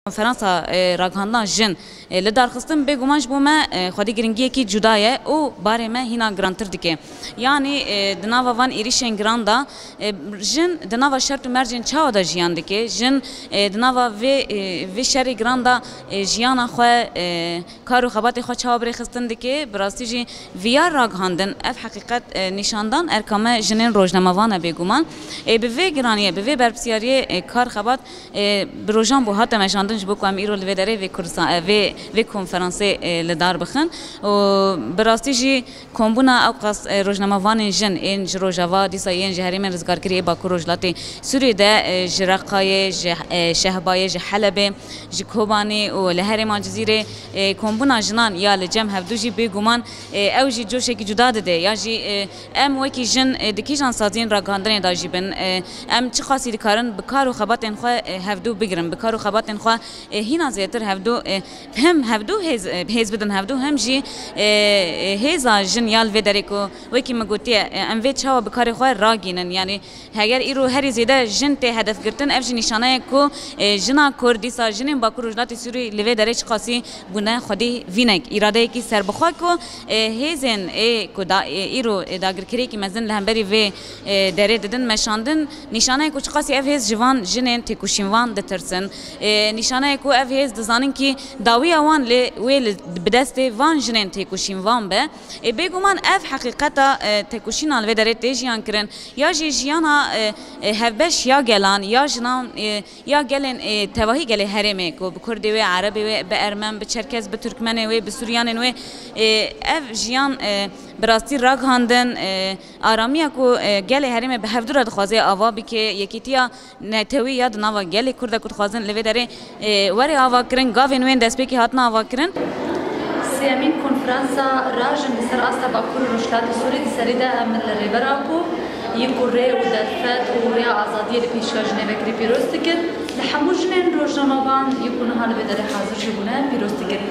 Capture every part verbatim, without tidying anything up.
Konferansa, e, ragihandina jin, e, li dar xistin bêguman ji bo me, e, xwedî giringiyekî cuda ye û barê me hîna girantir dike. Yanî, e, di nava van êrîşên giran de, e, jin di nava şert û mercên çawa de jiyan dike? Jin, e, di nava vê, e, vê şerê giran de, e, jiyana xwe, e, kar û xebatê xwe çawa birêxistin dike? Bi rastî jî viya ragihandin, ev heqîqet, e, nîşandan erka me jinên rojnamevan e bêguman. E, bi vê giraniyê, bi vê berpirsiyariyê, e, kar xebat, e, bi rojan bû hate meşandin ji bo ku em îro li vê derê vê Kurdistan, e, vê, vê konferansê, e, li dar bixin. Û bi rastî jî kombûna ewqas, e, rojnamevanên jin ên ji Rojava, dîsa yên ji herêmên rizgarkirî yê Bakur Rojhilatê Sûriyê de, e, ji Reqayê, ji, e, Şehbayê, ji Helebê, ji Kobanê û li herêma Cizîrê, e, kombûna jinan ya li cem hevdû jî bêguman, e, ew jî coşekî cuda dide. Ya jî, e, em wekî jin, e, di kîjan saziyên ragihandinê de jî bin, e, em çiqasî dikarin bi kar û xebatên xwe, e, hevdû bigirin, bi kar û xebatên xwe, e, hîna zêdetir hevdû, e, hem hevdû hêz, e, hêz bidin hevdû, hem jî, e, e, hêza jin ya li vê derê ku wekî min gotiye, e, em vê çawa bi karê xwe ragînin, yanî heger îro herî zêde jin tê hedefgirtin, ev jî nîşaneyek ku, e, jina Kurd, dîsa jinên Bakur Rojhilatê Sûrî li vê derê çiqasî bûne xwedî vînek, îradeyekî serbixwe ku, e, hêzên ê ku da, e, îro, e, dagirkeriyekî mezin li hemberî vê, e, derê didin meşandin, nîşaneyek ku çiqasî ev hêz ji van jinên têkoşînvan ditirsin. E, nîşaneyek ku ev hêz dizanin kî dawiya wan lê wê li, bi destê van jinên têkoşînvan be. E, bêguman ev heqîqeta, e, têkoşîna li vê derê tê jiyan kirin. Ya jî jiyana, e, e, hevbeş ya gelan, ya jinan, e, ya gelên, e, tevahî gelê herêmê ku bi Kurdê wê, Erebê wê, bi Ermen, bi Çerkez, bi Tirkmenê wê, bi Suryanên wê, e, ev jiyan, e, bi rastî ragihandin, e, aramiya ku, e, gelê herêmê bi hevdû re dixwaze ava bike, yekîtiya netewî ya di nava gelê Kurd de ku dixwazin li vê derê, e, were avakirin, gavên wê yên destpêkê hatine avakirin. Sêyemîn konferansa Rajin li ser asta Bakur û Rojhilatê Sûrî di serî de em li Rêber Apo yê ku rê û derfet û rêya azadiyê li pêşiya jinê vekirî pîroz dikin. Li hemû jinên rojnamevan yê ku niha li vê derê hazir jî bûne pîroz dikin.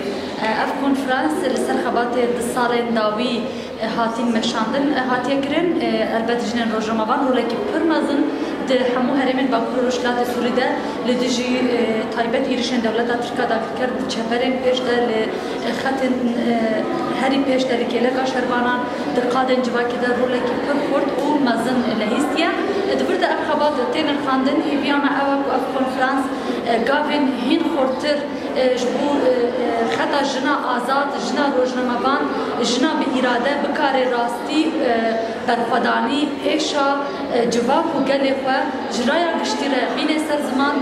E, ev konferans li ser xebatê du salên dawî, e, hatîn meşandin, e, hatiye kirin. E, elbet jinên rojnamevan rolekî pir mezin di hemû herêmên Bakur û Rojhilatê Sûrî de li dijî, e, taybet êrişên dewleta Tirk a dagirker di çeperên pêş de, li, e, xetên, e, herî pêş de, li kêleka şervanan, di qadên civakî de rolekî pir xurt û mezin lehîstiye. Di vir de ev xebat tê nirxandin, hêviya me ew e ku ev konferans, e, gavên hîn xurtir, e, ji bo, e, e, xeta jina azad, jina rojnamevan, jina bi îrade bikare rastî, e, berxwedanî, êşa, e, civak û gelê xwe ji raya giştî re bîne ser ziman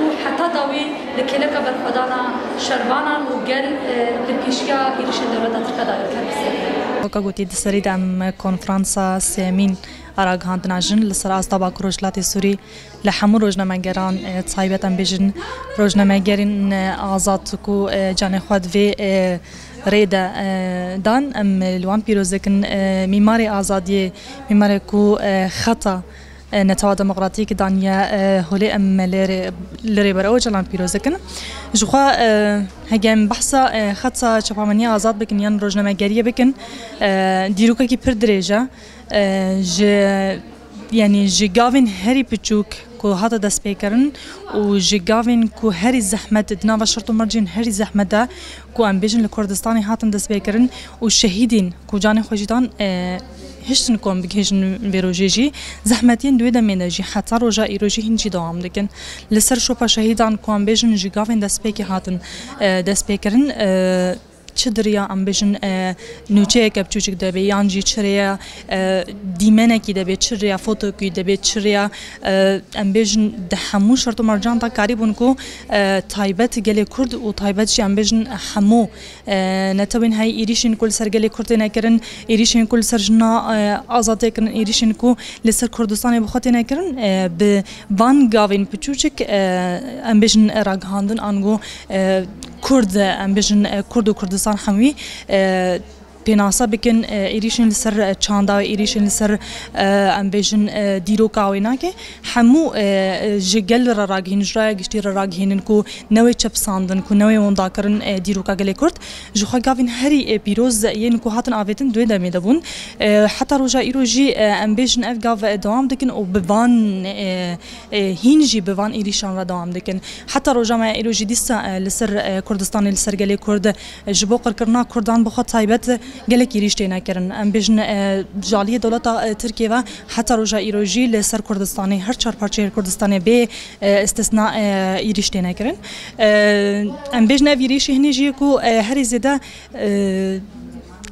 û heta dawî li kêleka berxwedana şervanan û gel, e, li pêşiya êrişên dewleta Tirk a dagirker bisekine. Weka gotî, di serî de em konferansa sêyemîn a ragihandina jin li ser asta Bakur Rojhilatê Sûrî li hemû rojnamegeran, e, taybet em bêjin rojnamegerên, e, azad ku, e, canê xwe di vê, e, rê de, e, dan, em li wan pîroz dikin, e, mîmarê azadiyê, mîmarê ku, e, xeta, e, Netewa Demokratîk daniye, e, holê, em lê rê, li Rêber Ocalan pîroz dikin. Ji xwe, e, hege em behsa, e, xeta çapemeniya azad bikin yan rojnamegeriyê bikin, e, dîrokekî pir dirêj e. E, ji Yanî ji gavên herî piçûk ku hate destpêkirin û ji gavên ku herî zehmet, di nava şert û mercên herî zehmet de ku em bêjin li Kurdistanê hatin destpêkirin û şehîdên ku canê xwe jî dan, e, hiştin ku em bigihêjin vê rojê jî, zehmetiyên di wê demê de jî heta roja îro jî hîn jî dewam dikin. Li ser şopa şehîdan ku em bêjin ji gavên destpêkê hatin, e, destpêkirin, e, çi di riya em bêjin, e, nûçeyeke biçûçik de be, yan jî çi rêya, e, dîmenekî de be, çi rêya fotokî de be, çi rêya, e, em bêjin di hemû şert û mercan de karîbûn ku, e, taybet gelê Kurd û taybet jî em bêjin hemû, e, netewên heyî êrîşên ku li ser gelê Kurd têne kirin, êrîşên ku li ser jina, e, azad tê kirin, êrîşên ku li ser Kurdistanê bi xwe têne kirin, e, bi van gavên piçûçik, e, em bêjin ragihandin ango, e, Kurd, em bêjin, e, Kurd û Kurdistan hemû, e, pênase bikin, e, êrîşên li ser, e, çanda, êrîşên li ser, e, em bêjin, e, dîroka wênakê, hemû, e, e, ji gel re ragihînin, ji raya giştî re ragihînin ku newê çepisandin, ku newê windakirin, e, dîroka gelê Kurd. Ji xwe gavên herî, e, pîroz yên ku hatin avêtin di wê demê de bûn. E, heta roja îro jî, e, em bêjin ev gav, e, dewam dikin û bi van, e, e, hîn jî bi van êrîşan re dewam dikin. Heta roja me îro jî dîsa, e, li ser, e, Kurdistanê, li ser gelê Kurd, e, ji bo qirkirina Kurdan bi xwe taybet, e, gelek êrîş têne kirin. Em bêjin, e, ji aliyê dewleta, e, Tirkiyê ve heta roja îro jî li ser Kurdistanê, her çar parçeyê Kurdistanê bê, e, îstisna, e, êrîş têne kirin. E, em bêjin ev êrîşî hinê jî ye ku, e, herî zêde, e,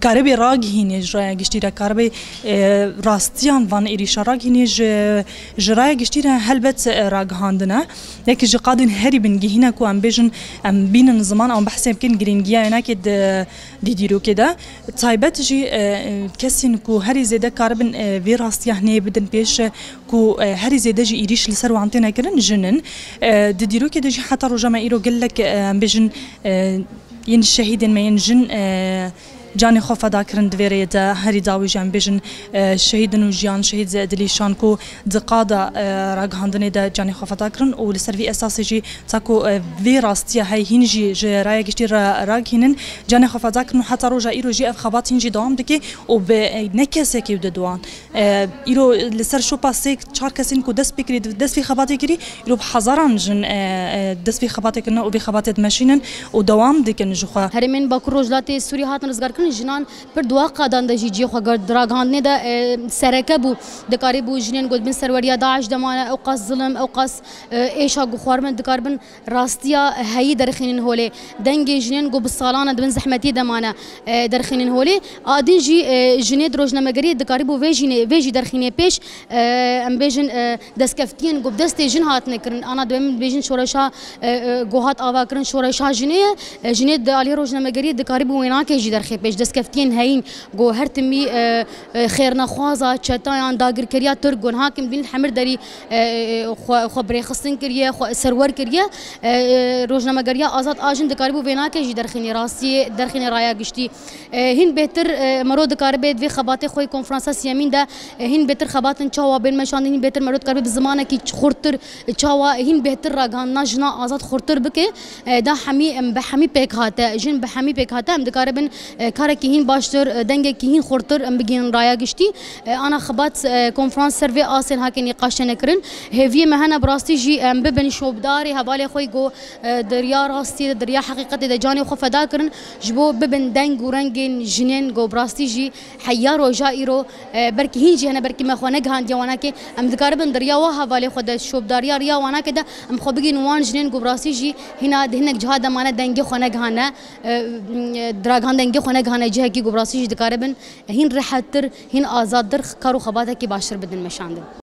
karibê ragihînê ji raya giştî re, karibê, e, rastiyan van êrîşa ragihînê ji, ji raya giştî re helbet, e, ragihandine. Yekî ji qadên herî bingehîn e ku em bêjin, em bînin ziman, em behsê bikin girîngiya wênakê di, di dîrokê de. Taybet jî, e, e, kesên ku herî zêde karibin, e, vê rastiya hinê bidin pêş, e, ku, e, herî zêde jî êrîş li ser wan têne kirin, jin in. E, di dîrokê de jî heta roja me îro gelek, e, em bêjin, e, yên şehîdên me yên jin, e, canê xwe feda kirin di vê rêyê de. Herî dawî jî em bêjin, e, şehîdin û jiyan, şehîd Dilîşan ku di qada, e, ragihandinê de canê xwe feda kirin û li ser vî esasê jî ta ku, e, vê rastiya hey hîn jî ji raya giştî re ragihînin, canê xwe feda kirin û heta roja îro jî ev xebat hîn jî dewam dike û bi, e, ne kesekî û di duan. E, îro li ser şopa sê çar kesên ku dest pê kirî, dest vî xebatê kirî, îro bi hezaran jin, e, e, dest vî xebatê kirine û vî xebatê dimeşînin û dewam dikin ji xwe. Herêmên Bakur Rojhilatê Sûriyê hatin rizgarkirin, jinan pir di wa qadan de jî cihê xwe girt. Di ragihandinê de, e, sereke bû, dikarîbû jinên ku di bin serweriya DAIŞ de mane, ew qas zilim, ew qas, e, êşa ku xwaribin dikaribin rastiya heyî derxînin holê. Dengê jinên ku bi salan e di bin zehmetiyê de mane, e, derxînin holê. A din jî, e, jinê di rojnamegeriyê dikarîbû vê jî nê-, vê jî derxînê pêş, e, em bêjin, e, destkeftiyên ku bi destê jin hatine kirin. Ana dibê min bêjin şoreşa, e, e, ku hat avakirin şoreşa jinê ye. E, jinê di aliyê rojnamegeriyê dikarîbû wênakê jî derxê pêş. Destkeftiyên heyîn ku her timî, e, e, xêrnexwaza çeta yan dagirkeriya Tirk ku niha kim dîn hemir derî, e, e, xwe, xwe birêxistin kiriye, xwe serwer kiriye. E, e, rojnamegeriya azad a jin dikarîbû vênakê jî derxînê rastiyê, derxînê raya giştî. E, hîn bêhtir, e, mero dikaribe di vê xebatê xwe yê konferansa siyemîn de, e, hîn bêhtir xebatin çawa bên meşandin, hîn bêhtir mero dikaribe bi zimanekî ç-, xurttir, e, çawa hîn bêhtir ragihandina jina azad xurttir bike. E, da hemî, em bi hemî pêk hate, jin bi hemî pêk hate, em dikaribin, e, karekî hîn baştir, e, dengekî hîn xurttir em bigihînin raya giştî. E, ana xebat, e, konferans ser vê asên hake nîqaş têne kirin. Hêviyê me hene bi rastî jî em bibin şopdarê hevalê xwe yî ku, e, di riya rastiyê de, di riya heqîqetê de canê xwe feda kirin, ji bo bibin deng û rengên jinên ku bi rastî jî heya roja îro, e, belkî hîn jî hene, belkî me xwe negihandiye wanakê. Em dikaribin di riya wa hevalê xwe de, şopdariya riya wanakê de em xwe bigihînin wan jinên ku bi rastî jî hîna di hinek ciha de mane dengê xwe negihane, e, e, diragan dengê xwe negihane cihekî ku bi rastî jî dikaribin hîn rehettir, hîn azadtir kar û xebatekî baştir bidin meşandin.